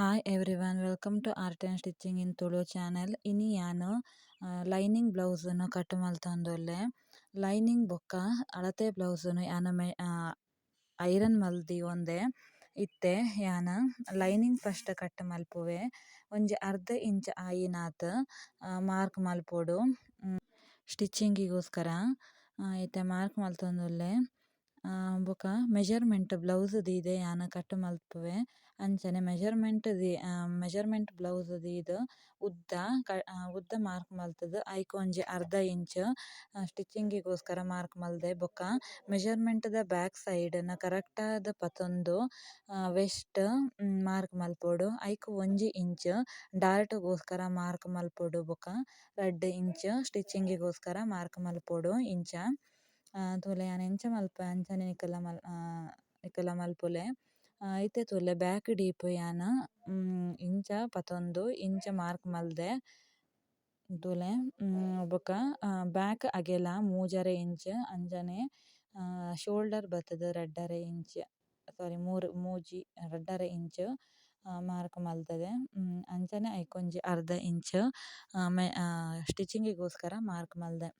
Hi everyone, welcome to art and stitching in Tulu channel. ಇನಿ ಯಾನ್ lining blouse ನು ಕಟ್ ಮಲ್ತೊಂದುಲ್ಲೆ. Lining ಬೊಕ್ಕ ಅಳತೆ ಬ್ಲೌಸ್ ನು ಯಾನ್ ಐರನ್ ಮಲ್ದಿಯೊಂದೆ. ಇತ್ತೆ ಯಾನ್ ಲೈನಿಂಗ್ ಫಸ್ಟ್ ಕಟ್ ಮಲ್ಪುವೆ. ಒಂಜಿ ಅರ್ಧ ಇಂಚ್ ಆಯಿನಾತ್ ಮಾರ್ಕ್ ಮಲ್ಪೊಡು ಸ್ಟಿಚಿಂಗ್ ಗೋಸ್ಕರ. ಇತ್ತೆ ಮಾರ್ಕ್ ಮಲ್ತೊಂದುಲ್ಲೆ. ಬೊಕ ಮೆಜರ್ಮೆಂಟ್ ಬ್ಲೌಸ್ ದೀದೆ ಯಾನ್ ಕಟ್ ಮಲ್ಪುವೆ. ಅಂಚನೆ ಮೆಜರ್ಮೆಂಟ್ the measurement blouse ದೀದ್ ಉದ್ದ ಉದ್ದ ಮಾರ್ಕ್ ಮಲ್ತುದು ಐಕ್ ಒಂಜಿ ಅರ್ಧ ಇಂಚ್ ಸ್ಟಿಚಿಂಗ್ ಗೋಸ್ಕರ ಮಾರ್ಕ್ ಮಲ್ದೆ. ಬೊಕ ಮೆಜರ್ಮೆಂಟ್ ದ ಬ್ಯಾಕ್ ಸೈಡ್ ನ್ ಕರೆಕ್ಟ್ ಆದ್ ಪತೊಂದು ವೆಸ್ಟ್ ಮಾರ್ಕ್ ಮಲ್ಪೊಡು. ಐಕ್ ಒಂಜಿ ಇಂಚ್ ಡಾರ್ಟ್ ಗೋಸ್ಕರ ಮಾರ್ಕ್ ಮಲ್ಪೊಡು. ಬೊಕ 2 ಇಂಚ್ ಸ್ಟಿಚಿಂಗ್ ಗೋಸ್ಕರ ಮಾರ್ಕ್ ಮಲ್ಪೊಡು. ಇಂಚ ತೂಲೆ ಯಾನ್ ಎಂಚ ಮಲ್ಪುವೆ ಅಂಚನೆ ನಿಕಲ್ಲ ಮಲ್ಪುಲೆ. ಇತ್ತೆ ತೂಲೆ ಬ್ಯಾಕ್ ಡೀಪ್ ಯಾನ್ ಇಂಚ ಪತೊಂದು ಇಂಚ ಮಾರ್ಕ್ ಮಲ್ದೆ ತೂಲೆ. ಬೊಕ ಬ್ಯಾಕ್ ಅಗೆಲ 3.5 ಇಂಚ್, ಅಂಚನೆ ಶೋಲ್ಡರ್ ಬತ್ತುದು 2.5 ಇಂಚ್, ಸಾರಿ ಮೂಜಿ 2.5 ಇಂಚ್ ಮಾರ್ಕ್ ಮಲ್ತದೆ. ಅಂಚನೆ ಐಕ್ ಒಂಜಿ ಅರ್ಧ ಇಂಚ್ ಸ್ಟಿಚಿಂಗ್ ಗೋಸ್ಕರ ಮಾರ್ಕ್ ಮಲ್ದೆ.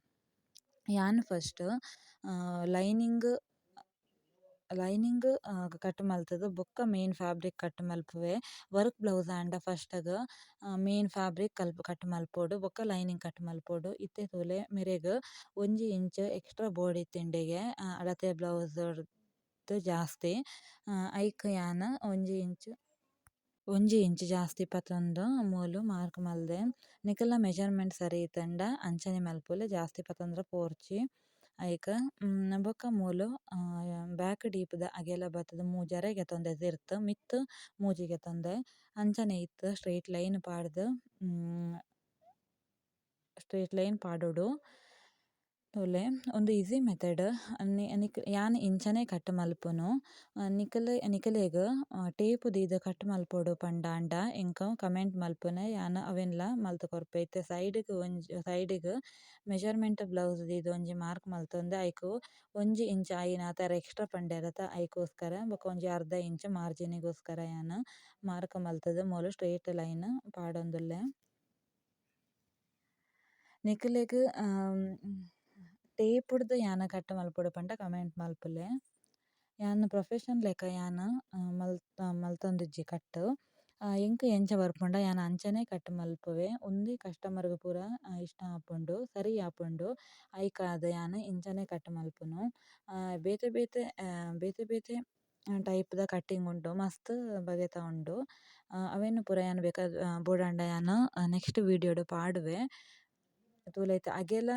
ಯಾನ್ ಫಸ್ಟ್ ಲೈನಿಂಗ್ ಕಟ್ ಮಲ್ತುದು ಬೊಕ್ಕ ಮೇನ್ ಫ್ಯಾಬ್ರಿಕ್ ಕಟ್ ಮಲ್ಪುವೆ. ವರ್ಕ್ ಬ್ಲೌಸ್ ಆಂಡ ಫಸ್ಟ್ ಗ್ ಮೇನ್ ಫ್ಯಾಬ್ರಿಕ್ ಕಟ್ ಮಲ್ಪೊಡು ಬೊಕ್ಕ ಲೈನಿಂಗ್ ಕಟ್ ಮಲ್ಪೊಡು. ಇತ್ತೆ ತೂಲೆ ಮೆರೆಗ್ 1 ಇಂಚ್ ಎಕ್ಸ್ಟ್ರಾ ಬೋಡಿತ್ತಿಂಡೆಗೆ ಅಳತೆ ಬ್ಲೌಸ್ ಜಾಸ್ತಿ. ಐಕ್ ಯಾನ್ 1 ಇಂಚ್ ಜಾಸ್ತಿ ಪತೊಂದು ಮೂಲು ಮಾರ್ಕ್ ಮಲ್ದೆ. ನಿಕಲ್ನ ಮೆಜರ್ಮೆಂಟ್ ಸರಿ ಇತ್ತಂಡ ಅಂಚನೆ ಮಲ್ಪುಲೆ, ಜಾಸ್ತಿ ಪತೊಂದ್ರ ಪೋರ್ಚಿ ಐಕ್. ಬೊಕ್ಕ ಮೂಲು ಬ್ಯಾಕ್ ಡೀಪ್ ದ ಅಗೆಲ ಬತ್ತುದು 3.5 ಗೆತೊಂದೆ ತಿರ್ತ್ ಮಿತ್ತ್ 3 ಗೆತೊಂದೆ. ಅಂಚನೆ ಇತ್ತು ಸ್ಟ್ರೈಟ್ ಲೈನ್ ಪಾಡ್ದು ಸ್ಟ್ರೈಟ್ ಲೈನ್ ಪಾಡೊಡು. ತೂಲೆ ಉಂದು ಈಸಿ ಮೆಥಡ್. ಯಾನ್ ಇಂಚನೆ ಕಟ್ ಮಲ್ಪುನು. ನಿಕಲೆಗ್ ಟೇಪ್ ದೀದ್ ಕಟ್ ಮಲ್ಪೊಡು ಪಂಡಾಂಡ ಎಂಕ್ ಕಮೆಂಟ್ ಮಲ್ಪುನೆ, ಯಾನ್ ಅವೆನ್ಲ ಮಲ್ತ್ ಕೊರ್ಪೆ. ಇತ್ತೆ ಸೈಡ್ ಗ್ ಒಂಜಿ ಸೈಡ್ ಗ್ ಮೆಜರ್ಮೆಂಟ್ ಬ್ಲೌಸ್ ದೀದ್ ಒಂಜಿ ಮಾರ್ಕ್ ಮಲ್ತೊಂದೆ. ಐಕ್ 1 ಇಂಚ್ ಆಯಿನಾತ್ ಎಕ್ಸ್ಟ್ರಾ ಪಂಡೆರತ ಐಕೋಸ್ಕರ ಬೊಕ ಒಂಜಿ ಅರ್ಧ ಇಂಚ್ ಮಾರ್ಜಿನ್ ಗೋಸ್ಕರ ಯಾನ್ ಮಾರ್ಕ್ ಮಲ್ತುದು ಮೂಲು ಸ್ಟ್ರೈಟ್ ಲೈನ್ ಪಾಡೊಂದುಲ್ಲೆ. ನಿಕಲೆಗ್ ಟೇಪ್ ಡ್ದ್ ಯಾನ್ ಕಟ್ ಮಲ್ಪೊಡು ಪಂಡ ಕಮೆಂಟ್ ಮಲ್ಪುಲೆ. ಯಾನ್ ಪ್ರೊಫೆಷನ್ ಲೆಕ ಯಾನ್ ಮಲ್ತೊಂದಿಜ್ಜಿ ಕಟ್. ಎಂಕ್ ಎಂಚ ಬರ್ಪುಂಡ ಯಾನ್ ಅಂಚನೆ ಕಟ್ ಮಲ್ಪುವೆ. ಉಂದು ಕಸ್ಟಮರ್ ಗ್ ಪೂರ ಇಷ್ಟ ಆಪುಂಡು, ಸರಿ ಆಪುಂಡು. ಐಕಾದ್ ಯಾನ್ ಇಂಚನೆ ಕಟ್ ಮಲ್ಪುನು. ಬೇತೆ ಬೇತೆ ಬೇತೆ ಬೇತೆ ಟೈಪ್ ದ ಕಟ್ಟಿಂಗ್ ಉಂಡು, ಮಸ್ತ್ ಬಗೆತ ಉಂಡು. ಅವೆನ್ ಪೂರ ಯಾನ್ ಬೇಕಾದ್ ಬೋಡಾಂಡ ಯಾನ್ ನೆಕ್ಸ್ಟ್ ವಿಡಿಯೋ ಡ್ ಪಾಡುವೆ. ತೂಲೆ ಇತ್ತೆ ಅಗೆಲ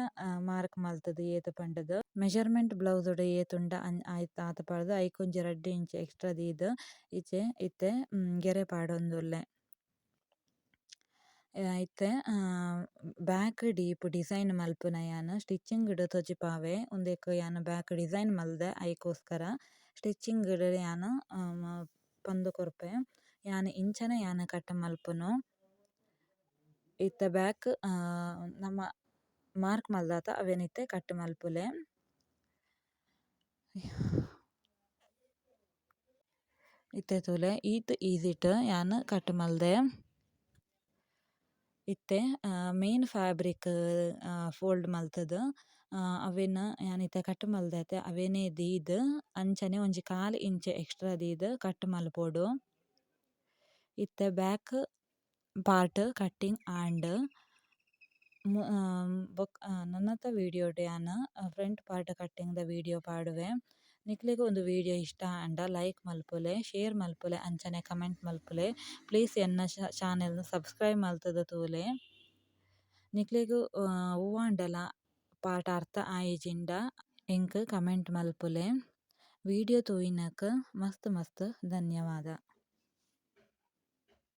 ಮಾರ್ಕ್ ಮಲ್ತುದು ಏತ್ ಪಂಡುದು. ಮೆಜರ್ಮೆಂಟ್ ಬ್ಲೌಸ್ ಡ್ ಏತುಂಡ ಆತ್ ಪಾಡ್ದು ಐಕ್ ಒಂಜಿ 2 ಇಂಚ್ ಎಕ್ಸ್ಟ್ರಾ ದೀದ್ ಇತ್ತೆ ಇತ್ತೆ ಗೆರೆ ಪಾಡೊಂದುಲ್ಲೆ. ಇತ್ತೆ ಬ್ಯಾಕ್ ಡೀಪ್ ಡಿಸೈನ್ ಮಲ್ಪುನ ಯಾನ್ ಸ್ಟಿಚಿಂಗ್ ಡ್ ತೋಜಿಪಾವೆ. ಉಂದೆಕ್ ಯಾನ್ ಬ್ಯಾಕ್ ಡಿಸೈನ್ ಮಲ್ದೆ ಐಕೋಸ್ಕರ ಸ್ಟಿಚಿಂಗ್ ಡ್ ಯಾನ್ ಪಂದ್ ಕೊರ್ಪೆ. ಯಾನ್ ಇಂಚನೆ ಯಾನ್ ಕಟ್ ಮಲ್ಪುನು. ಇತ್ತೆ ಬ್ಯಾಕ್ ನಮ ಮಾರ್ಕ್ ಮಲ್ದಾತ ಅವೆನ್ ಇತ್ತೆ ಕಟ್ ಮಲ್ಪುಲೆ. ಇತ್ತೆ ತೂಲೆ ಈತ್ ಈಸಿಟ್ ಯಾನ್ ಕಟ್ ಮಲ್ದೆ. ಇತ್ತೆ ಮೇನ್ ಫ್ಯಾಬ್ರಿಕ್ ಫೋಲ್ಡ್ ಮಲ್ತುದು ಅವೆನ್ ಯಾನ್ ಇತ್ತೆ ಕಟ್ ಮಲ್ದತೆ ಅವೆನೆ ದೀದ್ ಅಂಚನೆ ಒಂಜಿ 1/4 ಇಂಚ್ ಎಕ್ಸ್ಟ್ರಾ ದೀದ್ ಕಟ್ ಮಲ್ಪೊಡು. ಇತ್ತೆ ಬ್ಯಾಕ್ ಪಾರ್ಟ್ ಕಟ್ಟಿಂಗ್ ಆಂಡ್. ನನತ ವಿಡಿಯೋ ಯಾನ್ ಫ್ರಂಟ್ ಪಾರ್ಟ್ ಕಟ್ಟಿಂಗ್ ದ ವಿಡಿಯೋ ಪಾಡುವೆ. ನಿಕ್ಲೆಗ್ ಒಂದು ವಿಡಿಯೋ ಇಷ್ಟ ಆಂಡ ಲೈಕ್ ಮಲ್ಪುಲೆ, ಶೇರ್ ಮಲ್ಪುಲೆ, ಅಂಚನೆ ಕಮೆಂಟ್ ಮಲ್ಪುಲೆ. ಪ್ಲೀಸ್ ಎನ್ನ ಚಾನೆಲ್ ನ್ ಸಬ್ಸ್ಕ್ರೈಬ್ ಮಲ್ತುದು ತೂಲೆ. ನಿಕ್ಲೆಗ್ ಒವ್ವಾಂಡಲ ಪಾರ್ಟ್ ಅರ್ಥ ಆಯಿಜಿಂಡ ಎಂಕ್ ಕಮೆಂಟ್ ಮಲ್ಪುಲೆ. ವಿಡಿಯೋ ತೂಯಿನಕ್ ಮಸ್ತ್ ಮಸ್ತ್ ಧನ್ಯವಾದ.